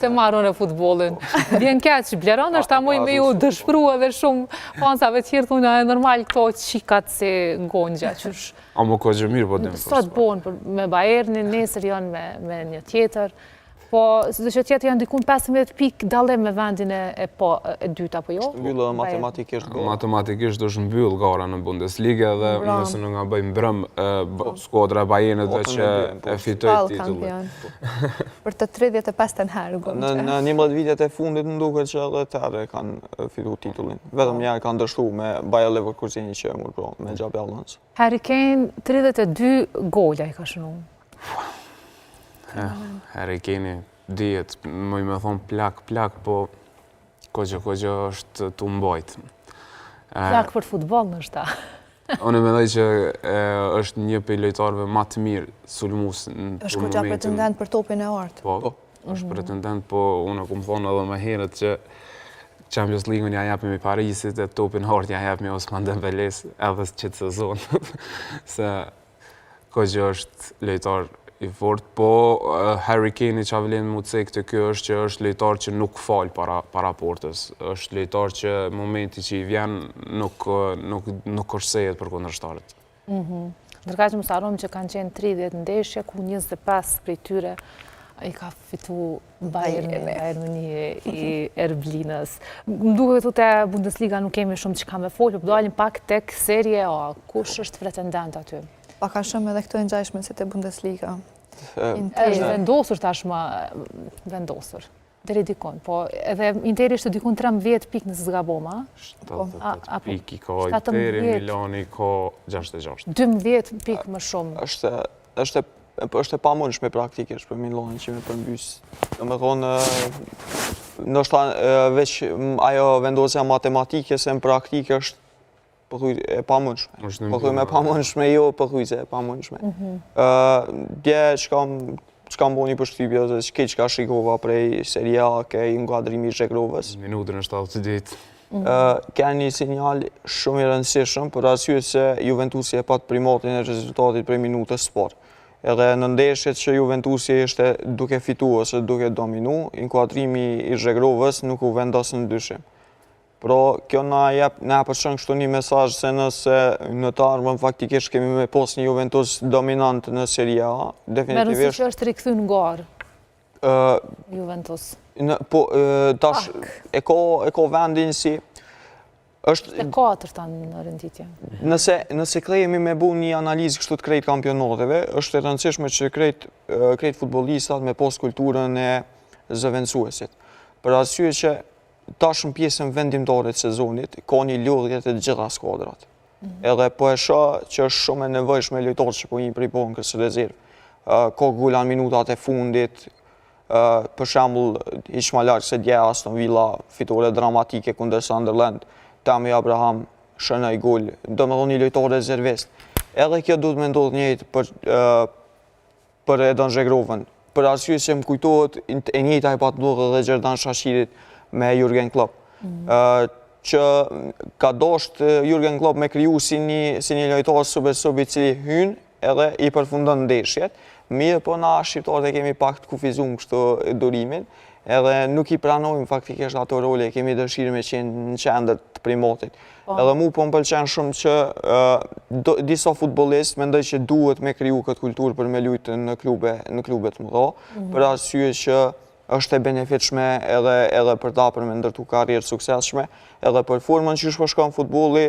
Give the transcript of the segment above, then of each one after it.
S'e marr unë futbollin. Vjen keq, Bleron është ta muj me ju dëshpru edhe shumë fansave tjerë thonë e normal këto qikat si gonxha qysh. A më ka gjë mirë po dim. Sot bon për me Bayernin, nesër janë me me një tjetër. Po, sido që të jetë janë dikun 15 pikë dallim me vendin e, e, po, e dytë, apo jo? Është mbyllë edhe matematikisht gara. Matematikisht është mbyllë gara në Bundesliga dhe nëse nuk gaboj mbrëm po. skuadra e Bayernit dhe që e fitoi titullin. Për të 35-ën herë, Gonxhe. Në, në 11 vitet e fundit më duket që edhe të herë kanë fitu titullin. Vetëm një herë kanë dështu me Bayer Leverkusen që e mur po, me Xabi Alonso. Harry Kane 32 gola i ka shënu. Harry Kane dihet, më i me thonë plak, plak, po koxha, koxha është tu mbajt. Plak për futboll ndoshta. Unë mendoj që është një prej lojtarëve ma të mirë sulmues në momentin. Është koxha pretendent për topin e artë. Po, po. është mhm. pretendent, po unë e kom thonë edhe më herët që Champions League-un ja japim i Parisit e topin e artë ja japim i Ousmane Dembélés edhe qëtë sezon. Se Koxha është lojtar i fort, po Harry Kane që vlen mu cek te ky është që është lojtar që nuk fal para, para portës. është lojtar që momenti që i vjen nuk, nuk, nuk kursehet për kundërshtarët. Mm -hmm. Ndërkaq mos harrojmë që kanë qenë 30 ndeshje, ku 25 prej tyre i ka fitu Bayern, Bayern Munich i Erblinës. Më duket këtu te Bundesliga nuk kemi shumë çka me folë, po dalim pak tek Serie A. Kush është pretendent aty? Pak a shumë edhe këto e ngjashme si te Bundesliga. Është vendosur tashmë, vendosur. Deri dikun, po edhe Interi është dikun 13 pikë nëse s'gabom, a? 78 pikë i ka Interi, Milani ka 66. 12 pikë më shumë. është është është e pamundshme praktikisht për Milanin që me përmbys. Domethonë, ndoshta veç ajo vendosja matematike se në praktikë është pothuj e pamundshme. Pothuj me pamundshme, jo pothuj se e pamundshme. Mhm. Dje çka çka më boni përshtypje ose çka çka shikova prej Serie A ke inkuadrimi i Zhegrovës. Minutën e 72. Mhm. Ke një sinjal shumë i rëndësishëm për arsye se Juventusi e pat primatin e rezultatit prej minutës së parë. Edhe në ndeshjet që Juventusi ishte duke fitu ose duke dominu, inkuadrimi i Zhegrovës nuk u vendos në dyshim. Pra, kjo na jep, na përçon kështu një mesazh se nëse në të ardhmen faktikisht kemi me pos një Juventus dominant në Serie A, definitivisht... Me rëndësi që është rikthy në garë. Juventus. Në, po, tash, e ka, e ka vendin si... Është e katërta në renditje. Nëse, nëse kthehemi me bu një analizë kështu të krejt kampionateve, është e rëndësishme që krejt, krejt futbollistat me pos kulturën e zëvendësuesit. Për arsye që tash në pjesën vendimtare të sezonit, ka një lodhje te të gjitha skuadrat. Mhm. Edhe po e shoh që është shumë e nevojshme lojtarët që po hinë prej bankës rezervë. Ka gola në minutat e fundit, për shembull, hiç ma larg se dje Aston Villa fitore dramatike kundër Sunderland, Tammy Abraham shënoi gol, domethonë një lojtar rezervist. Edhe kjo duhet me ndodhë njëjtë për për Edon Zhegrovën. Për arsye se më kujtohet e njëjta i pat ndodhur edhe Xherdan Shaqirit me Jurgen Klopp. Mm. Që ka dosht Jurgen Klopp me kriju si një, si një lojtar super sub i cili hyn edhe i përfundon ndeshjet. Mirëpo na shqiptarët e kemi pak të kufizum kështu durimin, edhe nuk i pranojmë faktikisht ato role, kemi dëshirë me qenë në qendër të primatit. Po. Edhe mu po më pëlqen shumë që disa futbollistë mendoj që duhet me kriju këtë kulturë për me lujtë në klube, në klube të mëdha, mhm. për arsye që është e benefitshme edhe edhe për ta për me ndërtu karrierë suksesshme, edhe për formën qysh po shkon futbolli,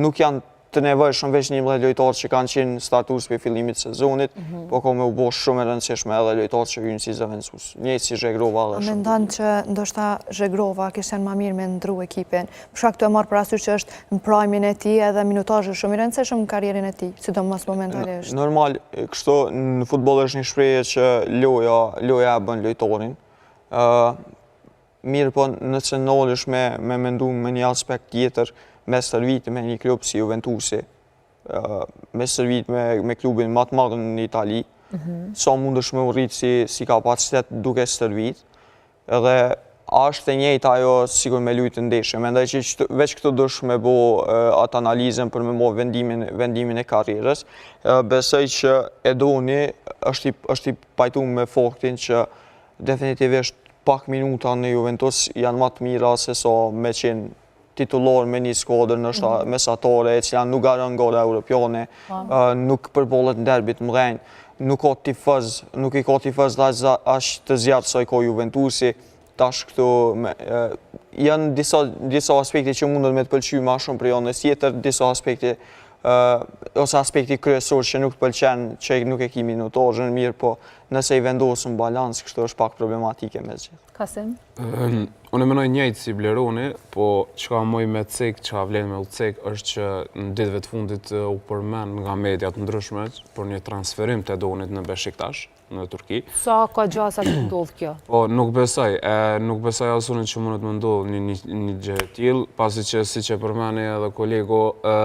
nuk janë të nevojshëm veç 11 lojtarë që kanë qenë startues prej fillimit të sezonit, mm -hmm. po ka me u bo shumë e rëndësishme edhe lojtarë që hyjnë si zëvendësues. Njëjtë si Zhegrova dhe shumë. A mendon që ndoshta Zhegrova kishte qenë ma mirë me ndru ekipin? Për shkak të marrë parasysh që është në prime-in e tij edhe minutazhi shumë i rëndësishëm në karrierën e tij, sidomos momentalisht. Normal, kështu në futboll është një shprehje që loja, loja e bën lojtarin. Ë Mirëpo, nëse nalesh me, me mendu me një aspekt tjetër, me stërvit me një klub si Juventusi, me stërvit me, me klubin ma të madh në Itali, mm -hmm. sa mundesh me u rritë si, si kapacitet duke stërvit, edhe a është e njëjta ajo sikur me lujtë ndeshje. Mendoj që qëtu, veç këtu dush me bo atë analizën për me marrë vendimin, vendimin e karrierës. Besoj që Edoni është i, është i pajtu me faktin që definitivisht. pak minuta në Juventus janë ma të mira se sa me qenë titullar me një skuadër ndoshta mhm. mesatare, e cila nuk garon gara europiane, po. nuk përballet në derbi të mëdhenj, nuk ka tifoz, nuk i ka tifozët aq të zjarrtë sa i ka Juventusi, tash këtu janë disa, disa aspekte që mundet me të pëlqy ma shumë prej anës tjetër, disa aspekte ose aspekti kryesor që nuk të pëlqen, që nuk e ki minutazhën mirë, po nëse i vendosëm balancë, kështu është pak problematike me zgjedh. Kasim? Unë e menoj njëjtë si Bleroni, po çka muj me cek, çka vlen me u cek, është që në ditëve të fundit u përmend nga mediat ndryshme për një transferim të Edonit në Beshiktash, në Turki. Sa ka gjasa të ndodhë kjo? Po, nuk besoj, e, nuk besoj as unë që mundet me ndodhë një, një, një gjë e tillë, pasi që siç e përmendi edhe kolegu, e,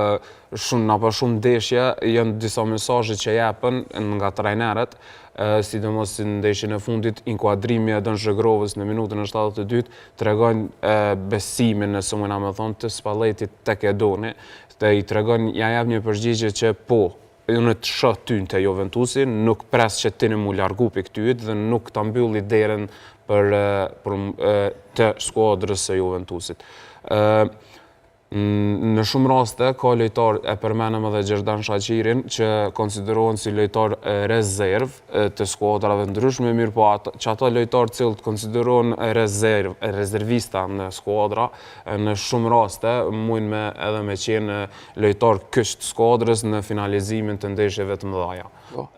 shumë, nëpër shumë ndeshje, janë disa mesazhe që jepen nga trajnerët, e, sidomos si në ndeshjen e fundit, inkuadrimi i Edon Zhegrovës në minutën e 72, tregon e, besimin, nëse mujna me thonë, të Spalletit tek Edoni, dhe i tregon, ja jep një përgjigje që po, Unë të shoh ty te Juventusi, nuk pres që ti me u largu prej këtyhit dhe nuk ta mbylli derën për, për të skuadrës së Juventusit. Ë në shumë raste ka lojtar e përmenëm edhe Xherdan Shaqirin që konsiderohen si lojtar rezervë të skuadrave ndryshme, mirëpo ato, që ata lojtar të cilët konsiderohen rezervë, rezervista në skuadra, në shumë raste mujnë me edhe me qenë lojtar kyç të skuadrës në finalizimin të ndeshjeve të mëdha. Po.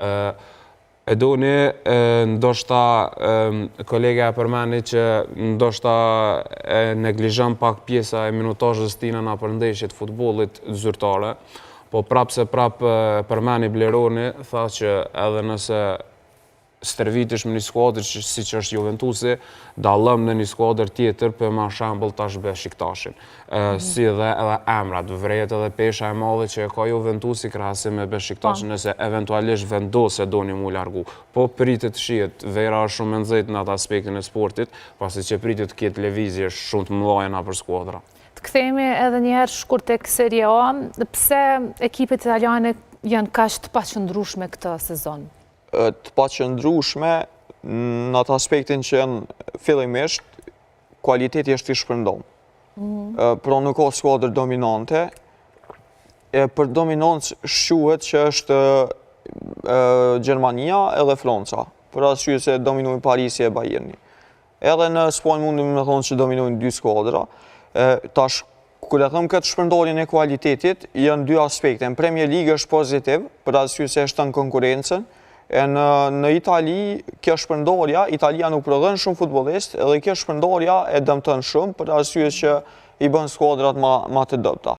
Edoni, ndoshta kolega e përmendi që ndoshta e neglizhon pak pjesa e minutazhës tina nëpër ndeshjet futbollit zyrtare, po prapë se prapë përmendi Bleroni, tha që edhe nëse stërvitesh me një skuadër që siç është Juventusi, dallon në një skuadër tjetër për ma shembull tash Beshiktashin. Mm Si dhe edhe emrat, vërehet edhe pesha e madhe që e ka Juventusi krahasim me Beshiktashin po. nëse eventualisht vendos Edoni mu largu. Po pritet të shihet, vera është shumë e nxehtë në atë aspektin e sportit, pasi që pritet të ketë lëvizje shumë të mëdha nëpër skuadra. Të kthehemi edhe një herë shkurt tek Serie A, pse ekipet italiane janë kaq të paqëndrueshme këtë sezon? të paqëndrueshme në atë aspektin që janë fillimisht, kualiteti është i shpërndomë. Mm. Pra nuk ka skuadër dominante, e për dominancë shquhet që është Gjermania edhe Franca, për arsye se dominojnë Parisi e Bayerni. Edhe në Spanjë mundim me thonë që dominojnë dy skuadra. Tash, kur e them këtë shpërndarjen e kualitetit, janë dy aspekte. Në Premier League është pozitiv, për arsye se e shton konkurrencën, e në, në Itali, kjo shpërndarja, Italia nuk prodhon shumë futbollistë, edhe kjo shpërndarja e dëmton shumë, për arsye që i bën skuadrat ma, ma të dobëta.